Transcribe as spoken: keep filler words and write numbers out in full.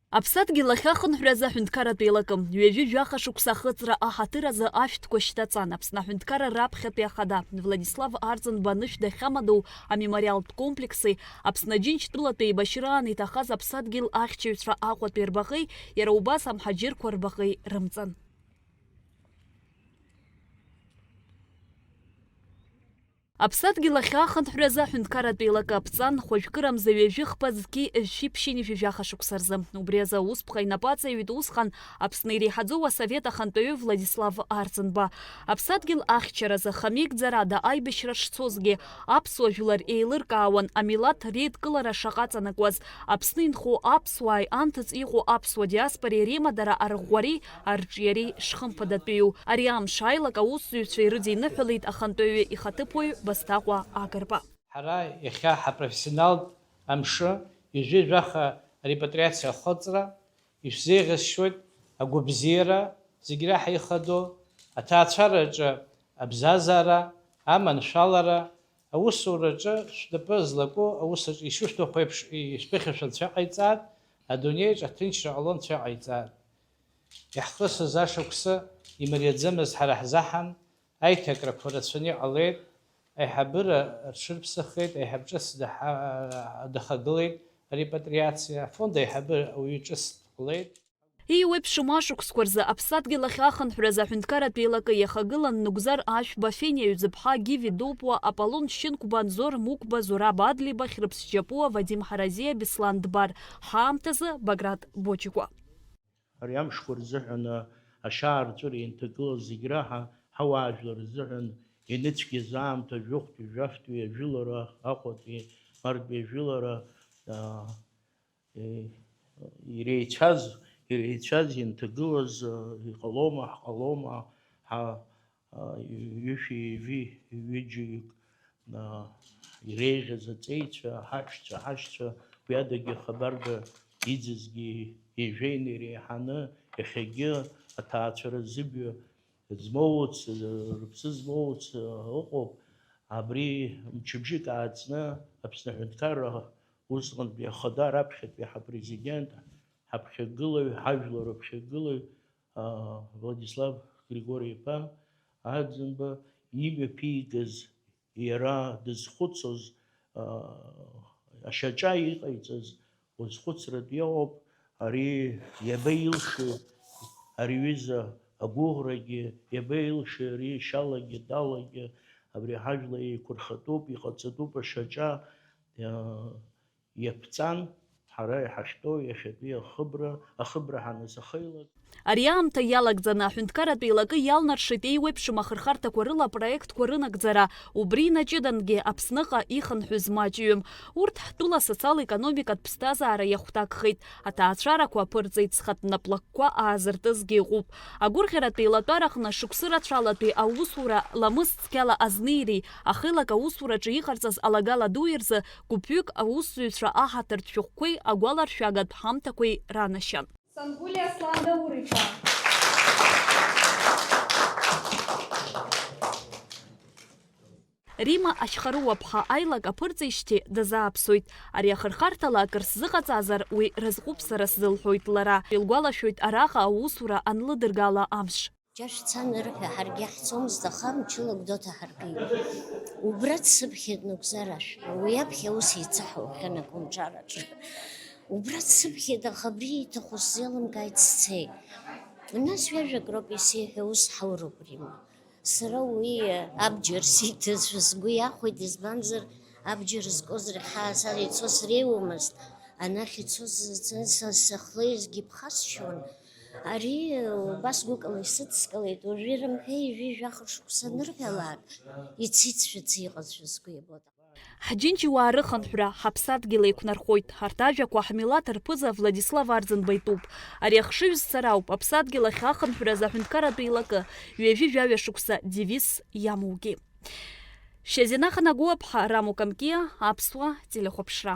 Аԥсадгьыл ахь ахынҳәразы аҳәынҭқарратә еилакы. Ҩажәи жәаха шықәса ахыҵра аҳаҭыр азы ашәҭқәа шьҭаҵан Аԥсны аҳәынҭқарра раԥхьатәи ахада Владислав Арӡынба анышә дахьамадоу амемориалтә комплекси Аԥсны Аџьынџьтәылатәи еибашьраан иҭахаз Аԥсадгьыл ахьчаҩцәа Аҟәатәи рбаӷеи иара убас амҳаџьырқәа рбаӷеи рымҵан. Аԥсадгьыл ахь ахынҳәразы аҳәынҭқарратә еилакы аԥҵан хәажәкырамза ҩажәи хԥа зқьи жәшәи ԥшьынҩажәи жәаха шықәса рзы. Убри азы аусԥҟа инапы аҵаҩит усҟан Аԥсны иреиҳаӡоу асовет ахантәаҩы Владислав Арӡынба. Аԥсадгьыл ахьчаразы хамеигӡарада аибашьра шцозгьы, аԥсуа жәлар еилыркаауан амилаҭ реидкылара шаҟа аҵанакуаз, Аԥсны инхо аԥсуааи анҭыҵ иҟоу аԥсуа диаспореи реимадара арӷәӷәареи арҿиареи шхымԥадатәиу. Ари амш аилак аусзуҩцәа ирыдиныҳәалеит ахантәаҩы ихаҭыԥуаҩ Басҭаҟәа Агрба. Ҳара иахьа ҳапрофессионалтә амшы, ҩажәи жәаха арепатриациа ахыҵра, ишәзеиӷьасшьоит агәабзиара, зегь реиҳа ихадоу, аҭаацәараҿы абзазара, аманшәалара, аусураҿы шәнапы злаку, аусаҿы ишышәҭаху еиԥш ишәԥыхьашәо Анцәа иҟаиҵааит, адунеиаҿ аҭынчра ҟало Анцәа иҟаиҵааит. Иаҳхысыз ашықәсы имариаӡамыз ҳара ҳзаҳан, аиҭакрақәа рацәаны иҟалеит, аиҳабыра рҽырԥсахеит, аиҳаб ҿыц даха-, дахагылеит, арепатриациа, афонд аиҳабыра ауаҩы ҿыц дҟалеит. Еиуеиԥшым ашықәсқәа рзы аԥсадгьыл ахь ахынҳәразы аҳәынҭқарратә еилакы иахагылан Нугзар Ашәба, Фениа Ҩӡыԥҳа, Гиви Дупуа, Аполлон Шьынқәба, Анзор Мықәба, Зураб Адлеиба, Хьрыԥс Џьапуа, Вадим Ҳаразиа, Беслан Дбар, ҳаамҭазы Баграт Боџьгәа. Ари амшқәа рзыҳәан ашьаарҵәыра инҭагылаз зегь раҳа ҳауаажәлар рзыҳәан ианыцәгьаз аамҭа жәохәтәи жәафтәи ажәылара, Аҟәатәи мартәи ажәылара, аа, е, иреицәаз, иреицәаз инҭагылаз, а, иҟалома, ҳҟалома, ҳа, а, ҩышәи ҩажәи ҩыџьаҩык, а, иреиӷьыз аҵеицәа, ҳаҳәшьцәа, ҳашьцәа, уи адагьы хабарда иӡызгьы ҩажәеины иреиҳаны, иахьагьы аҭаацәара зыбаҩ змоуц, рыԥсы змоуц ыҟоуп. Абри мчыбжьык ааҵны Аԥсны аҳәынҭқарра усҟантәи ахада, раԥхьатәи ҳапрезидент, ҳаԥхьагылаҩ, ҳажәлар рыԥхьагылаҩ, аа, Владислав Григори-иԥа Арӡынба имҩаԥигаз, иара дызхәыцыз, аа, ашьаҿа иҟаиҵаз уазхәыцратә иҟоуп, ари иабеилшеи ари аҩыза агәыӷрагьы, иабеилшеи ари шьалагьы, талагьы, абри ҳажәла еиқәырхатәуп, иҟаҵатәуп ашьаҿа, аа, иаԥҵан, ҳара иҳахьтәоу иахьатәи ахыбра, ахыбра ҳаназахеилак. Ари аамҭа иалагӡаны аҳәынҭқарратә еилакы иалнаршеит еиуеиԥшым ахырхарҭақәа рыла апроектқәа рынагӡара, убри инаҷыдангьы Аԥсныҟа ихынҳәыз маҷҩым. Урҭ ҳтәыла асоциал-економикатә ԥсҭазаара иахәҭакхеит, аҭаацәарақәа аԥырҵеит, зхатә наплакқәа аазыртызгьы ыҟоуп. Агәырӷьаратә еилатәараҟны шықәсы рацәалатәи аусура ламыс цқьала азнеиреи, ахеилак аусураҿы иҟарҵаз алагала дуи рзы гәыԥҩык аусзуҩцәа аҳаҭыртә шәҟәқәеи агәаларшәагатә ҳамҭақәеи ранашьан. Сангәылиа Аслан Даур-иԥа. Рима Ашьхаруаԥҳа аилак аԥырҵеижьҭеи дазааԥсоит. Ари ахырхарҭала акыр сзыҟаҵазар, уи разҟуп сара сзылҳәоит лара. Илгәалашәоит араҟа аусура анлыдыргала амш. Џьа шәца анырҳәа, ҳаргьы ҳцомызт, аха мчыла Гәдоуҭа ҳаргеит. Убра дсыԥхьеит Нугзар Ашәба, уи аԥхьа аус еицаҳауахьан акомҿараҿы. Убра дсыԥхьеит, аха абри ииҭаху сзеилымкааит, сцеит. Нас ҩажәак роуп исеиҳәо, ус ҳауроуп, Рима. Сара уи абџьар сиҭазшәа сгәы иахәеит, избанзар, абџьар зкуаз рахьа са ицо среиуамызт, анахь ицоз са сыхлеижьҭеигьы ԥхасшьон. Ари убас гәыкала исыдскылеит, уажәы ирымҳәеи, ҩажәи жәаха шықәса анырҳәалак, ицеит сшәыцы иҟазшәа сгәы иабоит. Ҳџьынџьуаа рыхынҳәра ҳаԥсадгьыл еиқәнархоит. Арҭ ажәақәа ҳмилаҭ рԥыза Владислав Арӡынба итәуп. Ари ахшыҩзцара ауп аԥсадгьыл ахь ахынҳәразы аҳәынҭқарратә еилакы ҩажәи жәаҩа шықәса девиз иамоугьы. Шьазина Ханагәыаԥҳа, Рамо Камкиа, Аԥсуа телехәаԥшра.